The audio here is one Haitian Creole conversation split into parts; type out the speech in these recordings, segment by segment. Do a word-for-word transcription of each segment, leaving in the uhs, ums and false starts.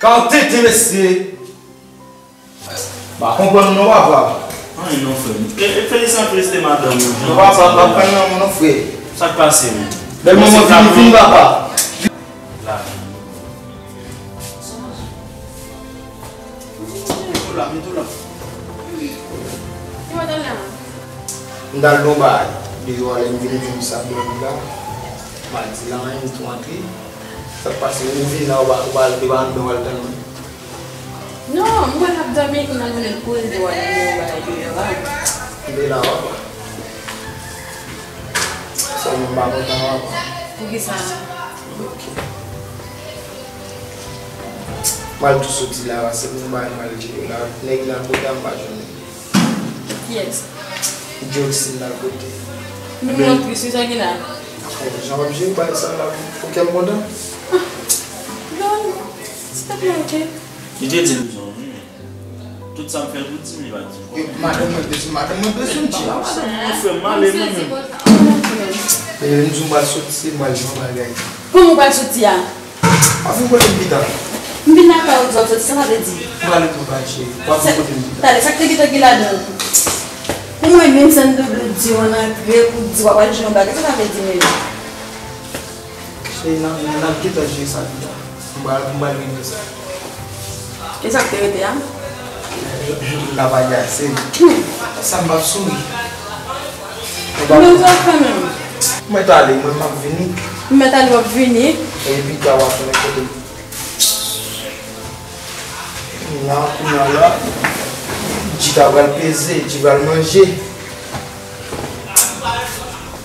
Ka w tenten, mesye. M pa konprann non, papa. Anyen non, frè m. E, e Felician felisite madanm ou. Non, papa, m pa konprann non, non, frè. Sa k pase menm? Bèl manman vini, vini, papa. La. Mete w la, mete w la. Ki w t al la? M t al nan yon bagay. Deyò a, lè m vin, m jwenn sa blòd la. M al di l anyen, m tou antre. Sa k pase? Ou vin la, ou pa, ou pa al, ou pa anndan, ou al tann mwen? Non, m wè l ap dòmi, kounye a m konnen l kouri di w al nan yon bagay deyò a. M te la, papa. Sèlman m pa kontan, papa. Poukisa? Ok. M al tou soti la, pase m bay mal di yo la. Nèg la kote a m pa jwenn li. Kiyès? Joksin la kote. Nou mwen tris, wi, sa ki la? Bon, jan w ap jere bagay sa la, pou kè m kontan. Non, se te byen, ok. Li te di m sa, wi. Tout sa m fè l pou di m, li pa di m. Yo, madanm mwen bezwen, madanm mwen bezwen m, James. Mwen fè m ale mwen menm. E, m di w m pral soti, m pral jwenn bagay. Kòman w pral soti a? W ap vin kote m pita. M vin lakay ou, di w ap soti, sa sa vle di? M prale tou, bye, cheri. W ap vin kote m pita. Talè, sa k te gentan gen ladan l? Pou mwen menm, Sandro di w ann antre, pou di w ap al jwenn yon bagay, sa sa vle di menm? Cheri, n ap, n ap gentan jere sa pita. M pral, m pral regle sa. E sa k te rete a? L ap agase m. Sa m p ap souri. Men sa kanmenm. Mwen t ale, mwen m ap vini. Mwen t ale, w ap vini. Epi ta w ap konnen kote m. La, kounye a la, Dji ta pral peze, Dji pral manje.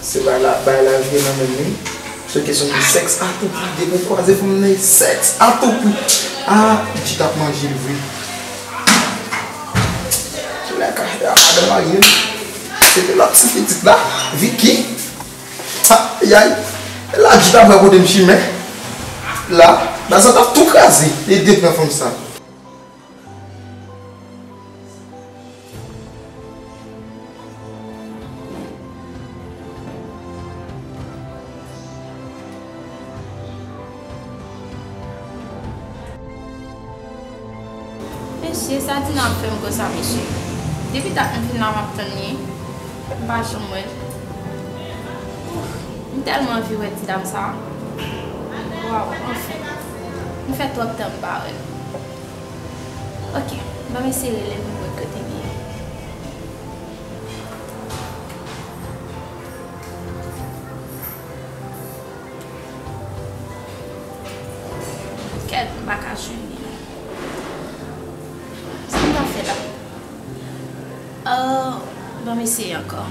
Se bay la, bay la vye nan men li. Se kesyon de sèks a tou pri. Depi w kwaze fanm nan, e sèks a tou pri. Ah, Dji t ap manje l vre. Lè ka, a madan marye m. Se te lòt ti pitit la, Vicky. Ayay. La, Dji t ap wè kote m chimen. La, la sa t ap tou kraze. E de pran fanm sa. Mesye, sa Dina ap fè m konsa, mesye. Depi dat m vin la, m ap tann li. M pa janm wè l. M tèlman anvi wè ti dam sa. Waw, anfen. M fè twòp tan m pa wè l. Ok, ban m eseye rele l pou m wè kote l ye. Kèt, m pa ka jwenn li non. Sa m ta fè la? Ah, ban m eseye ankò.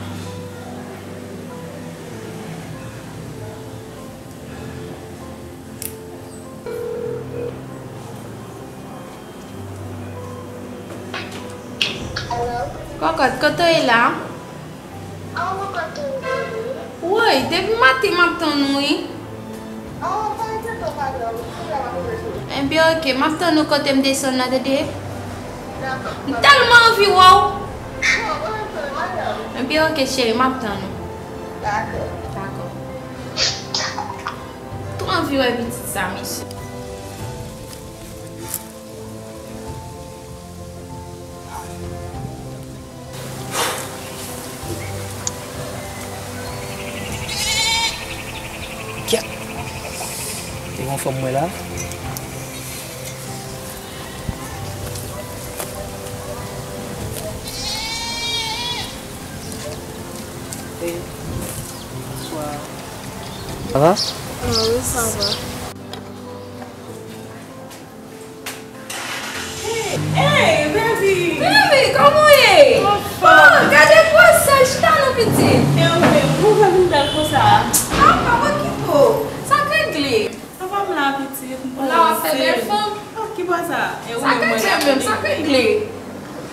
Kòkòt, kote w ye la? Woy, depi maten m ap tann ou wi. Ebyen ok, m ap tann ou kote m desann nan, tande? M tèlman anvi wè w. Ebyen ok cheri, m ap tann ou. Dakò. Tou anvi wè pitit sa, mesye. Kèt! Te gon fanm mwen la. Hey, bonswa. Sa va? Ah wi, sa va. Hey, baby! Baby, kòman w ye? Oh, gade gwosè, chita non pitit. E ou menm, ou fè vin bèl konsa? Ah, pa okipe w. Sa k regle? Anfòm la, pitit, m poze. Ou la w ap fè bèl fanm? Oh, ki bò sa? E ou menm, mwen la menm, sa k regle?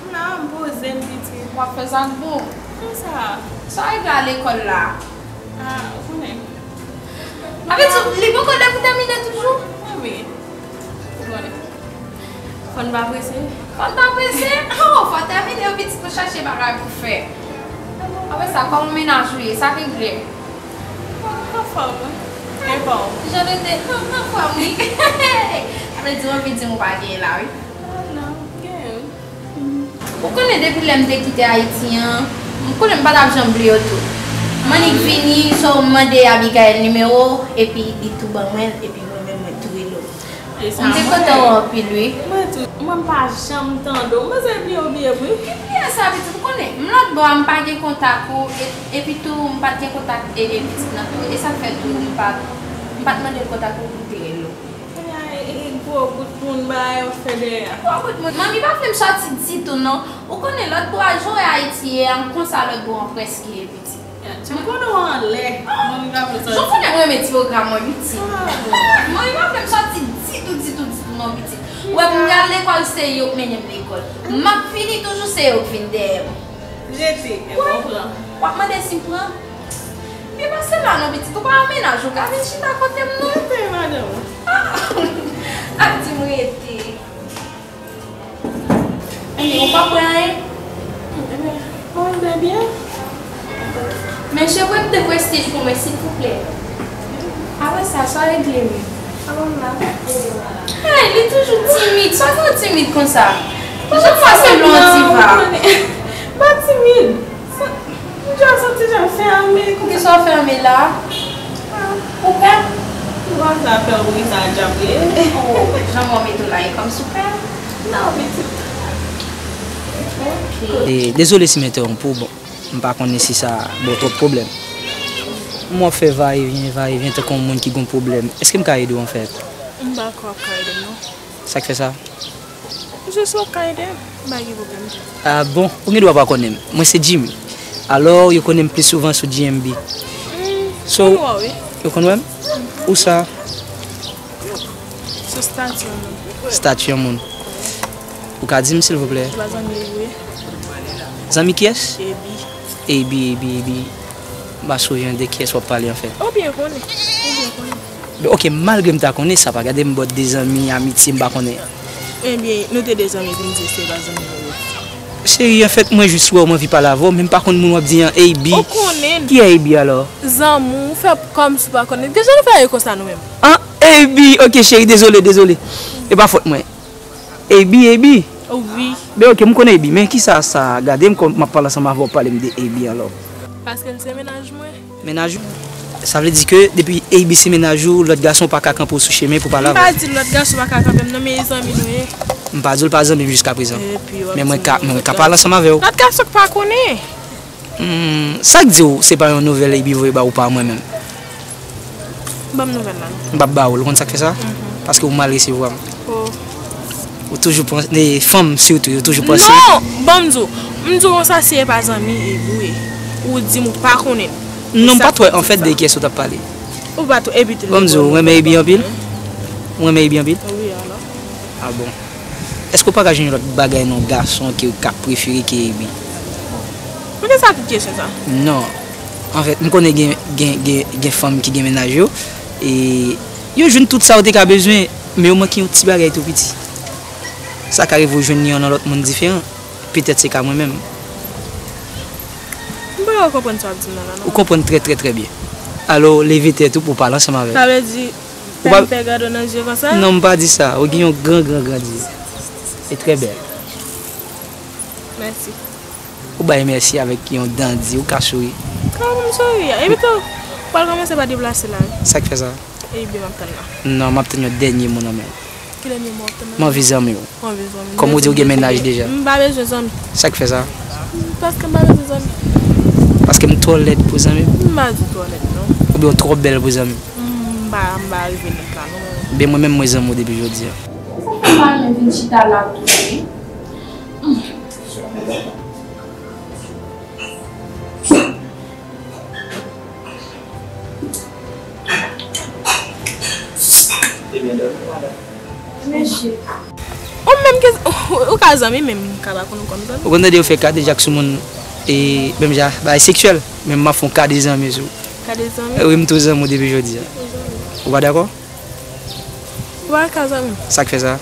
M la, m poze m, pitit. W ap fè sa k bon. Konsa. Sa w rive a lekòl la? Ah, ou konnen. Avè di, li poko lè pou tèmine toujou? Wi. Ou konnen. Fò n pa prese. Fò n pa prese? Oh, fò tèmine, yon pitit pou chache bagay pou fè. Apre sa, kòman mennaj ou ye? Sa k regle? Anfòm, wi. E pa w? Jan nou te anfòm, wi. Vle di w anvi di m ou pa genyen la, wi. Ah, non, m genyen, wi. Ou konnen depi lè m te kite Ayiti an, m konnen m pa t ap janm bliye w tou. M annik vini, so m mande Abigail nimewo w, epi li tou ban mwen l, epi mwen menm mwen tou rele w. E sa m te kontan w anpil, wi. Mwen tou, mwen m pa janm tande w. Mwen se bliye w bliye m, wi. Ki bliye sa, pitit? Ou konnen, m lòt bò a, m pa gen kontak ou, e, epi tou, m pa t gen kontak e, e pitit nan tou. E sa k fè tou, m pa, m pa t mande l kontak ou pou m te rele w. Kounye a, e, e, gwo bout moun bagay w ap fè dèyè a. Gwo bout moun. Manmi pa vle m sòti ditou, non. Ou konnen lòt bò a, jan w wè Ayiti ye a, konsa lòt bò an prèske ye, pitit. M konnen w anlè. Manmi pa vle sòti. Jan w konnen mwen renmen ti pwogram mwen, pitit. Ah, manmi pa vle m sòti ditou, ditou, ditou, non, pitit. Ou wè, pou m al lekòl, se yo k mennen m lekòl. M ap vini toujou, se yo k vin dèyè m. Rete, e bon, pran. W ap mande si m pran? Byen pase la non, pitit, ou pa wè mennaj ou ka vin chita kote m non. Rete, madanm. Ah! Ap di m rete. Anyen, ou pa pran anyen? Mwen byen. Men cheve m te prestij pou mwen, silvouplè. Apre sa, sa regle wi. Hey, li toujou timid. Sa fè w timid konsa? Jan w fè semblan yon diva. M pa timid. Sa, m dwe santi jan m fèmen. Poukisa w fèmen la? Ou pè? M pa sa pè wi, sa djab ye. Oh, jan mwen mete w la, e kòmsi w pè? Non, pitit. Ok. E, dezole si m entewonp ou, bon, m pa konnen si sa ba w twòp pwoblèm. M wè w ap fè vayevyen, vayevyen, tankou yon moun ki gen yon pwoblèm. Èske m ka ede w, anfèt? M pa kwè w ap ka ede m, non. Sa k fè sa? Jis w ap ka ede m, m pa gen pwoblèm. Ah bon, ou gen dwa pa konnen m. Mwen se Jimmy. Alò, yo konnen m plis souvan sou J M B. Hmm, so, yo konn wè m? Ou sa? Sou stati yon moun. Stati yon moun. Ou ka di m, silvouplè? Se pa zanmi w ye? Zanmi kiyès? Ebi. Ebi, Ebi, Ebi. M pa souvyen de kiyès w ap pale, anfèt. Ou byen konnen. Ou byen konnen. Ben, ok, malgre m ta konnen, sa pa gade m ba w de zanmi, amitye, m pa konnen. Ebyen, nou te de zanmi, epi m di se pa zanmi nou ye. Cheri, anfèt, mwen jis wè w, m anvi pale avè w, men m pa konn moun w ap di an, Ebi. Ou konnen. Ki Ebi, alò? Zanmi w, fè kòmsi w pa konnen. Deja, nou fè yo konsa, nou menm. An, Ebi, ok, cheri, dezole, dezole. E pa fòt mwen. Ebi, Ebi? Wi. Ben, ok, m konnen Ebi, men kisa sa? Gade m kòm m ap pale ansanm avè w, pale m de Ebi, alò. Paske l se mennaj mwen. Mennaj ou? Sa vle di ke depi Ebi se mennaj ou, lòt gason pa ka kanpe w sou chemen pou pale avè l? M pa di lòt gason pa ka kanpe m, non, men e zanmi nou ye. M pa di w l pa zanmi m jiskaprezan. Men mwen ka, mwen ka pale ansanm avè w. Lòt gason k pa konnen. Hmm, sa k di w se pa yon nouvèl Ebi voye ba ou pa mwen menm? Ban m nouvèl la, non. M p ap ba w l, ou konn sa k fè sa? Mhm. Paske ou mal resevwa m. Oh. Ou toujou panse, fanm sitou, yo toujou panse. Non! Ban m di w, m di w konsa, si e pa zanmi Ebi w ye, ou di m ou pa konnen l. Non, m pa t wè anfèt de kiyès ou t ap pale. Ou pa t wè, epi tou. Ban m di w, ou renmen Ebi anpil? Ou renmen Ebi anpil? Wi, alò. Ah bon. Èske w pa ka jwenn yon lòt bagay nan yon gason ke w ka prefere ke Ebi? Poukisa tout kesyon sa? Non. Anfèt, m konnen gen, gen, gen, gen fanm ki gen mennaj yo, e yo jwenn tout sa yo te ka bezwen, men yo manke yon ti bagay tou piti. Sa ka rive w jwenn li nan lòt moun diferan. Petèt se ka mwen menm. M pa konprann sa w ap di m nan la, non. Ou konprann trè, trè, trè byen. Alò, leve tèt ou pou w pale ansanm avè m. Sa vle di, fè m fè gade w nan je konsa? Non, m pa di sa. Ou gen yon gran, gran, gran je. E trè bèl. Mèsi. Ou bay mèsi avèk yon dan di, ou ka souri. Kòman m souri a? Epi tou, w pral kòmanse pa deplase la, wi. Sa k fè sa? Ebi m ap tann la. Non, m ap tann yon dènye mo nan men w. Ki dènye mo w ap tann la? M anvi zanmi w. Ou anvi zanmi? Kòm ou di ou gen mennaj deja. M pa bezwen zanmi. Sa k fè sa? Paske m pa bezwen zanmi. Paske m twò lèd pou zanmi? M pa di w twò lèd, non. Oubyen w twò bèl pou zanmi? M pa, m pa rive nèt la, non. Oubyen mwen menm mwen zanmi w depi jodi a. Sa fè m pa renmen vin chita la tou, wi. Ebyen, dòmi, madanm. Mesye. Ou menm ke, ou, ou ka zanmi, men m ka pa konn ou kòm zanmi. Ou konn tande yo fè kadejak sou moun, e, menm jan, bagay seksyèl, men m ap fè yon kade zanmi sou ou. Kade zanmi? E, wi, m tou zanmi w depi jodi a. Ou pa dakò? Ou pa ka zanmi m. Sa k fè sa?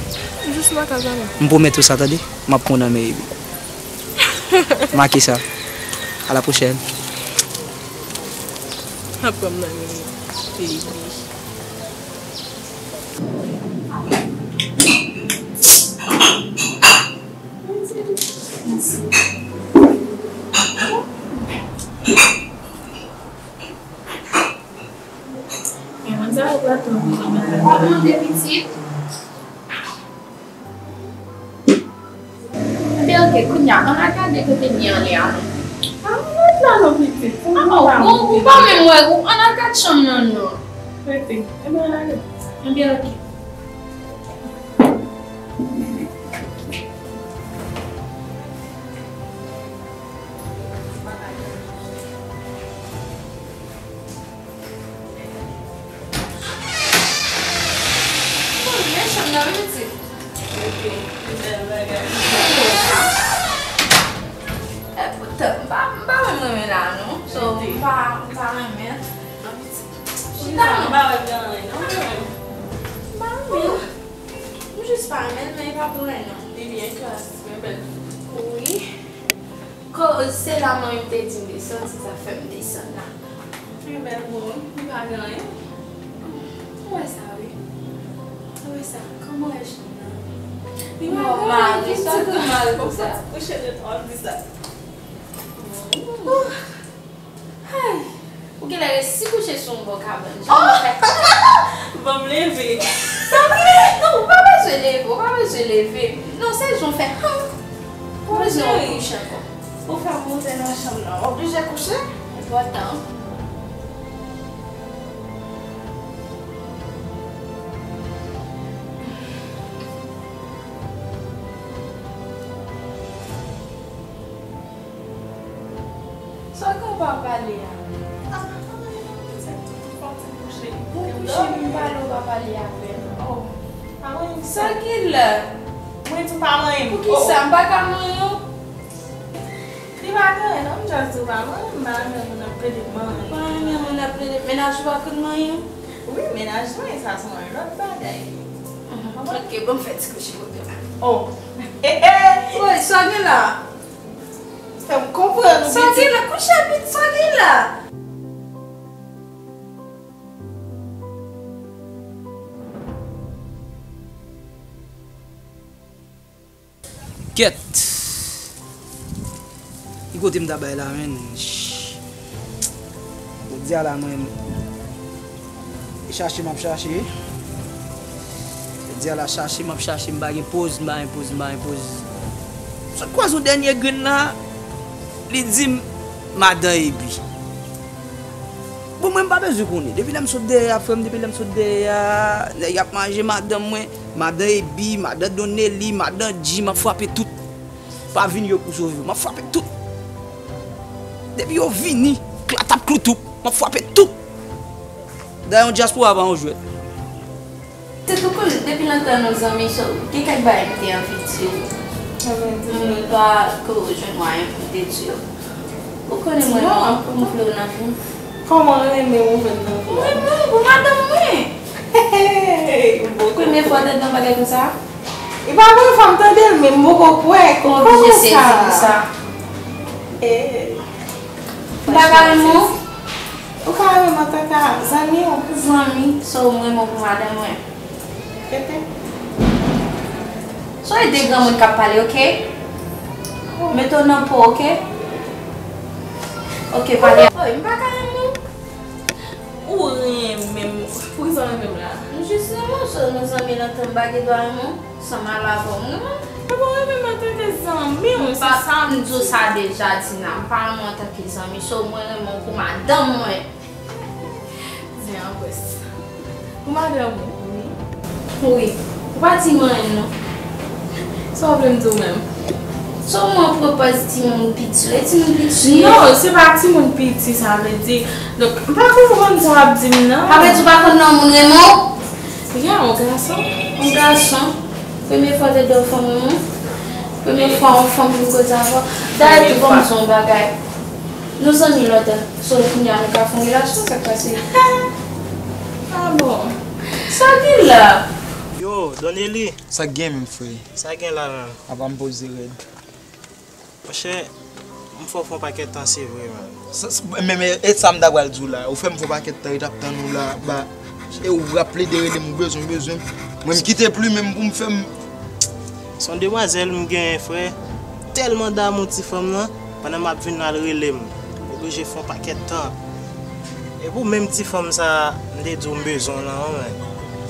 Jis ou pa ka zanmi m. M pwomèt ou sa, tande? M ap pran w nan men Ebi. Make sa. À la prochaine. M ap pran w nan men Ebi. Mèsi. Men mwen sa yo pa tou. Kòmande pitit. Ebyen, oke, kounye a, ann al gade kote m ye anlè a non. Pa ann ret la non, pitit. Pou mwen pa bon, ou pa menm wè, ou ann al gad chanm nan non. Rete. Ebyen, ann ale. Ebyen, oke. Bon, men chanm nan, wi, pitit. Ok, pi bèl bagay. Epoutan, m pa, m pa menm renmen la, non. So, m pa, m pa renmen. Non, pitit. Chita, non. M pa wè gen anyen, non, mwen menm. M pa renmen. M jis pa renmen l, men e pa pou anyen, non. Li byen klas, byen bèl. Wi. Koz se la manmi m te di m desann, se sa fè m desann la. Li bèl bon, li pa gen anyen. Ou wè sa wi. Ou wè sa, kòman w wè chanm nan? Li pa gen anyen, sa fè mal konsa. Kouche de twò, di sa. Ay! Ou genlè resi kouche sou yon bò kabann. Jan w fè. Ban m leve. Tanpri! Non, ou pa bezwen leve, ou pa bezwen leve. Non, se jan w fè. Ou pa bezwen kouche ankò. Ou fè m monte nan chanm nan. W oblije kouche? Enpòtan. Sa w gen w pa pale a? Ah, pa manyen non, pitit. Fò w ti kouche. Pou kouche, m pale, w pa pale avè m. Oh, pa manyen. Sa gen la? Mwen di w pa manyen m. Poukisa m pa ka manyen w? Li pa gen anyen non, m just di w pa manyen m, m pa renmen moun ap plede manyen. Pa renmen moun ap plede, mennaj ou pa konn manyen w? Wi, mennaj mwen, sa se yon lòt bagay. Mhm. Ok, bon, m fè ti kouche kote la. Oh. Woy, sa gen la? Fè m konprann ou, pitit. Sa gen la? Kouche, pitit, sa gen la? Kèt. Ki kote m ta bay la, menn? Jodi a la, mwen, e chache m ap chache. Jodi a la, chache m ap chache, m pa gen poz, m pa gen poz, m pa gen poz. M sot kwaze yon dènye grenn la, li di m, madan Ebi. Bon, mwen, m pa bezwen konnen. Depi lè m sot dèyè a, frè m, depi lè m sot dèyè a, nèg ap manje madanm mwen, madan Ebi, madan Doneli, madan G, m ap frape tout. Pa vini yo pou sove w. M ap frape tout. Depi yo vini, klatap kloutou, m ap frape tout. Dayè yon dyaspora pa yon jwèt. Tèt ou konnen, depi lontan nou zanmi, so, gen kèk bagay m te anvi di w. Mwen pa ko jwenn mwayen pou m te di w. Ou konnen mwen renmen w, pou m vle w nan vi m. Kòman renmen w vin nan vi m? Mwen renmen w pou madanm mwen. Premye fwa w tande yon bagay konsa? E pa premye fwa m tande l, men m poko kwè. Kòman sa? Eh. M pa ka renmen w? Ou ka renmen m antanke zanmi w? Zanmi, so m renmen w pou madanm mwen. Tete. So e de granmoun k ap pale, oke? Mete w nan po, oke? Oke, pale. Oy, m pa ka renmen w. Ou renmen m. Poukisa w renmen m la? M jis renmen w, so nou zanmi lontan, m pa gen dwa renmen w. Sa m al avè w, m renmen w. Ou pa renmen m antanke zanmi w, se sa m di w. M di w sa deja, Tina. M pa renmen w antanke zanmi, so mwen renmen w pou madanm mwen. Di an pwès. Pou madanm ou? Wi. Wi. Ou pa di m anyen non. Sa w vle m di w menm? Sa w mwen pwopòz timoun piti? E timoun piti? Non, se pa timoun piti, sa vle di. Donk, m pa konprann sa w ap di m nan. Sa vle di w pa konn nan moun renmen w? Ya, yon gason. Yon gason. Premye fwa w te dwe fanm renmen w? Premye fwa yon fanm vin koze avè w? Dayè tou, ban m di w yon bagay. Nou zanmi lontan. So, kounye a nou ka fè yon relasyon, sa k pase? Ah bon. Sa gen la? Yo, Doneli. Sa k gen menm, frè? Sa gen la menm? Apa m poze rèd. Monchè, m fè w fè yon pakèt tan, se vre, man. Sa, sa, men, men, e sa m ta pral di w la. Ou fè m fè yon pakèt tan, e t ap tann ou la, ba, e ou raple de rele m, ou bezwen, ou bezwen. Mwen, m kite pli, men m pou m fè m. Se yon demwazèl m genyen, frè. Tèlman damou ti fanm nan, pandan m ap vin la, l rele m. M oblije fè yon pakèt tan. E pou menm ti fanm sa, m te di w m bezwen w lan, wi, men.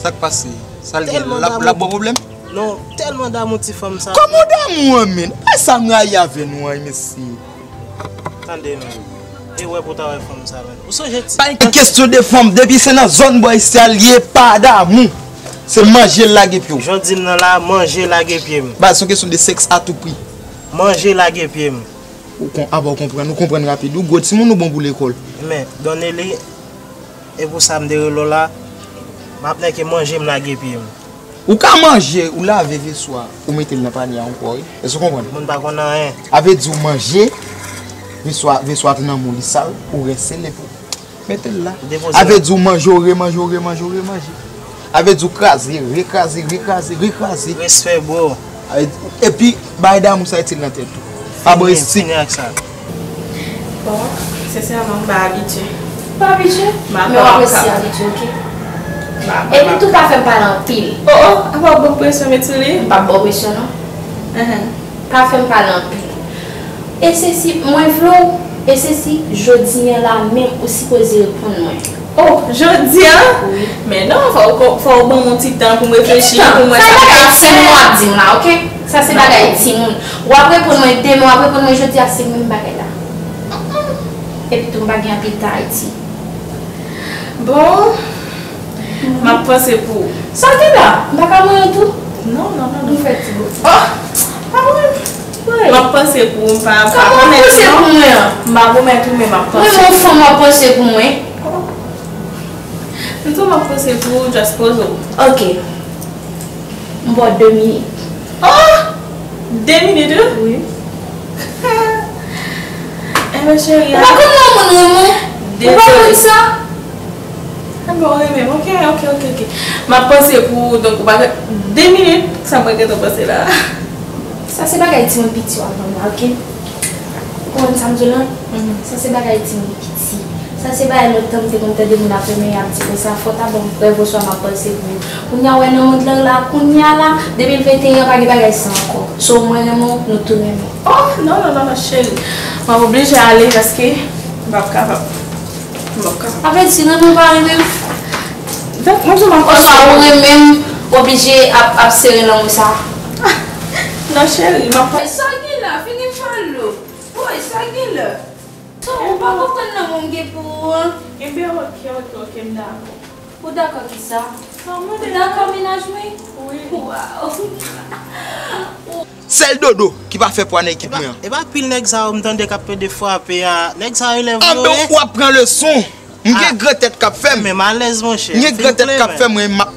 Sa k pase? Sa l gen? L ap, l ap ba w pwoblèm? Non, tèlman damou ti fanm sa. Kòman w damou an, men? Pa sa m rayi avè nou an, mesye. Tande, men. E wè pou w ta wè fanm sa, men. Ou sonje ti. Pa gen kesyon de fanm, depi se nan zòn bò isi a l ye, pa damou. Se manje l lage pye w. Jan w di m nan la, manje lage pye m. Baz, se yon kesyon de sèks a tou pri. Manje lage pye m. Ou kon, apa w konprann, ou konprann rapid. Ou gwo timoun, ou bon pou lekòl. Men, Don Eli, e pou sa m te rele w la, m ap nèke manje m lage pye m. Ou ka manje, ou lave veso a, ou mete l nan panye a ankò, wi. Èske w konprann? Moun pa konn anyen. A vle di ou manje, veso a, veso a te nan mou, li sal, ou rense l epi w mete l la. Depoze. A vle di ou manje, ou remanje, ou remanje, ou remanje. A vle di ou kraze, rekraze, rekraze, rekraze. Respè, bro. A vle di, epi, bagay damou sa itil nan tèt ou. Pa bon estik. Fini ak sa. Bon, sensèman, m pa abitye. Pa abitye? Men w ap resi abitye, oke? Epi tou, pa fè m pale anpil. Oh, oh, apa w ban m presyon, Metsoulie? M p ap ba w presyon, non. Pa fè m pale anpil. E se si mwen vle w, e se si jodi a la menm ou sipoze reponn mwen. Oh, jodi a? Wi. Men non, fò w ko-, fò w ban m yon ti tan pou m reflechi, pou m wè sa m ka fè. Sa se bagay timoun w ap di m la, oke? Sa se bagay timoun. W ap reponn mwen demen, w ap reponn mwen jodi a, se menm bagay la. Epi tou, m pa gen anpil tan Ayiti. Bon, m ap panse pou ou. Sa w gen la? M pa ka manyen w tou? Non, non, non, non. Nou fè ti bout. Oh! Pa mwen. Wi. M ap panse pou ou, m pa, m pa pwomèt ou non. Kòman w ap panse pou mwen an? M pa pwomèt ou, men m ap panse. Mwen, yon fanm w ap panse pou mwen? Oh. M di w m ap panse pou ou, just poze w. Ok. M ba w de minit. Oh! De minit, wi? Wi. Enben, cheri, ou pa konn nan moun renmen. Ou pa konn sa? Enben, ou renmen m. Ok, ok, ok, ok. M ap panse pou ou, donk, ou pa gen de minit, sa mwen gentan panse la. Sa se bagay timoun piti w ap ban m la, ok? Ou konprann sa m di w lan? Mhm. Sa se bagay timoun piti. Sa se bagay lontan m te konn tande moun ap renmen, y ap di konsa, fò w ta ban m prèv oswa m ap panse pou ou. Kounye a, w wè nan mond lan la, kounye a la, de mil venteyen an, pa gen bagay sa ankò. So, mwen renmen w, nou tou renmen w. Oh, non, non, non, non, cheri. M ap oblije ale paske m p ap kapab. M p ap kapab. Apre di, renmen w pa renmen m. Donk, mwen di w m ap panse. Oswa ou renmen m, oblije ap, ap sere lanmou sa. Non, cheri, m ap panse. Sa gen la, fini pale. Woy, sa gen la. So, ou pa konprann lanmou m gen pou ou an? Enben, ok, ok, ok, m dakò. Ou dakò ki sa? Ou dakò mennaj mwen? Wi. Waw. Sèl Dodo ki pa fè pwa nan ekip mwen an. E pa, e pa pil nèg sa yo m tande k ap pede frape a. Nèg sa yo lè vre. Anben, w ap pran leson. M gen gran tèt k ap fè m. Men m alèz, monchè. M gen gran tèt k ap fè m, mwen, m ap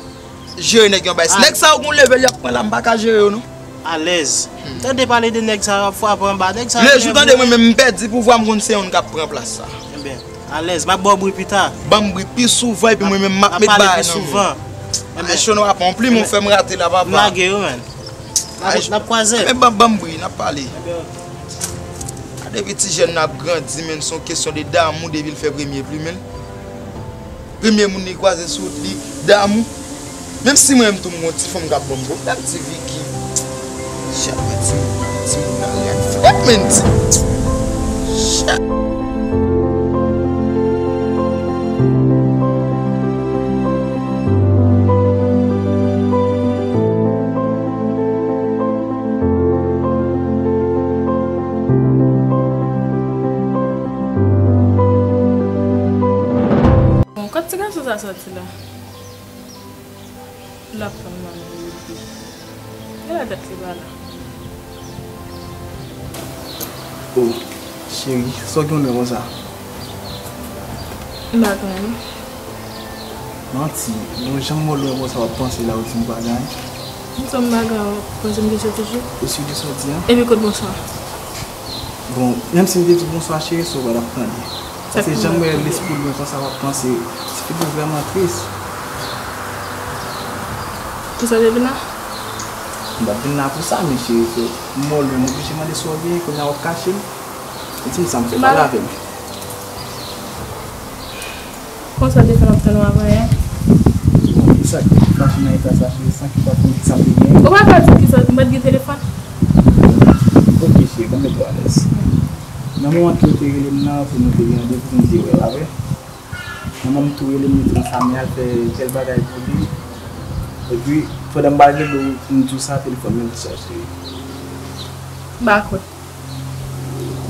jere nèg yo bay. Nèg sa yo gon level y ap pran la, m pa ka jere yo non. Alèz. M tande pale de nèg sa yo ap frape anba. Nèg sa yo lè vre. Lejou tande mwen menm m pèdi pouvwa m konn se youn k ap pran plas sa. Enben, alèz. M ap ba w bri pita. Ban m bri pi souvan epi mwen menm m ap met bagay nan men. Enben, cho nou ap yon plim ou fè m rate la, papa. M lage yo, man. N ap, n ap kwaze. Enben, ban, ban m bri, n ap pale. Enben, ok. A, depi ti jèn nan ap grandi, men se yon kesyon de damou depi l fè premye plim, men. Premye moun li kwaze sou wout li, damou. Menm si mwen menm tou m gon ti fanm k ap ban m pwoblèm, ti Vicky. Chat, mwen timoun, timoun nan rèd frèt, men ti. Chat. Bon, kot ti gason sa soti la? L ap fè m mal nan epi. Gade tèt li pa la. Oh, cheri, sa w gen w lè konsa? M pa gen anyen. Manti, bon jan m wè w lwen konsa w ap panse la, ou di m pa gen anyen? Kisa m pa gen anyen, w ap panse m gen sètitid? Ou si de sa w di an? Epi kote bonswa? Bon, menm si m te di w bonswa cheri, sa w pa t ap tande. Paske jan m wè lespri w lwen konsa w ap panse, sa fè m vrèman tris. Pou sa w te vin la? M pa t vin la pou sa, men cheri, se m wè w lwen, m oblije mande sa w gen, kounye a w ap kache m. Ou di m sa m fè, pale avè m. Konsa w te fè m ap tann ou avan yè? Kisa k fache nan eta sa, cheri, san ki w pa t konn kisa m te gen? Ou pa ka di m kisa, m pa t gen telefòn? Ok, cheri. Mete w alèz. Nan moman ke yo te rele m nan pou nou te gen randevou pou nou te wè, pa vre? Manman m tou rele m, li di m, Samy al fè tèl bagay pou li. Epi, pandan m pa gen dlo pou m di w sa, telefòn mwen te chaje. M pa kwè.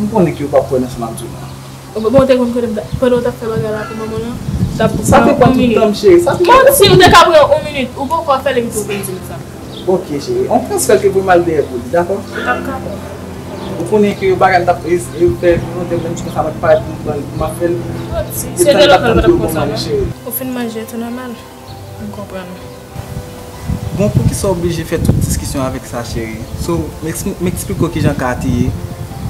M konnen ke w p ap kwè nan sa m ap di w la. Bon, bon, ou te konn kote m ta-, pandan w t ap fè bagay la pou manman w lan, w t ap pran yon minit. Sa te pran tout tan m, cheri. Sa te pran tout tan. Manti, ou te ka pran yon minit. Ou poko fè l epi tou w vin di m sa. Ok, cheri. On transfè ke pou m al dèyè pou li, dakò? Ou t ap kapab. Ou konnen ke bagay m t ap e-, e-, fè volonte m, menm si konsa mwen pa pou m pran l, pou m ap fè l. Manti, se de lòt lè w t ap konsa, non? Cheri. Ou fin manje, tou nòmal. M konprann ou. Bon, poukisa w oblije fè tout diskisyon avèk sa, cheri? So, m eks-, m eksplike w kijan ka te ye.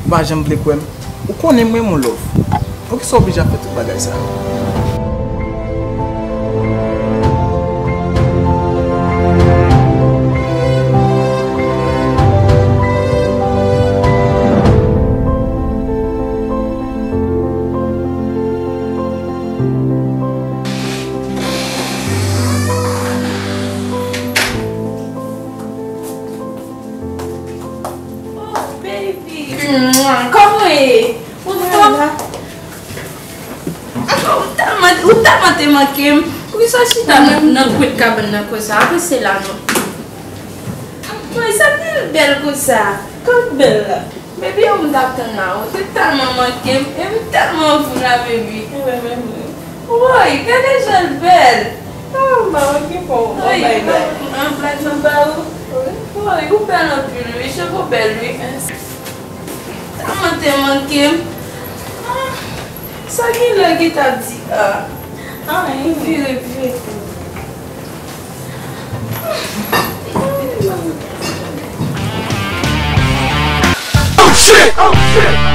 Ou pa janm vle kwè m. Ou konnen m renmen w, love. Poukisa w oblije ap fè tout bagay sa yo? Oh, baby. Kòman w ye? Ou fò? Ou tèlman, ou tèlman te manke m. Poukisa w chita nan, nan kwit kabann nan konsa? Avanse la non. Mwen, sa bèl, bèl konsa. Kòman bèl la? Baby, ou m t ap tann la, ou te tèlman manke m, e m tèlman anvi w la, baby. Mwen menm wi. Woy, gade jan l bèl. Ah, m pa manke pa w. Woy, bay bay. An blag nan ba ou. Woy, ou bèl anpil wi, cheve w bèl wi. Mèsi. Tèlman te manke m. Ah, sa gen lè ki t ap di ah. Ah, vire, vire. Oh shit! Oh shit!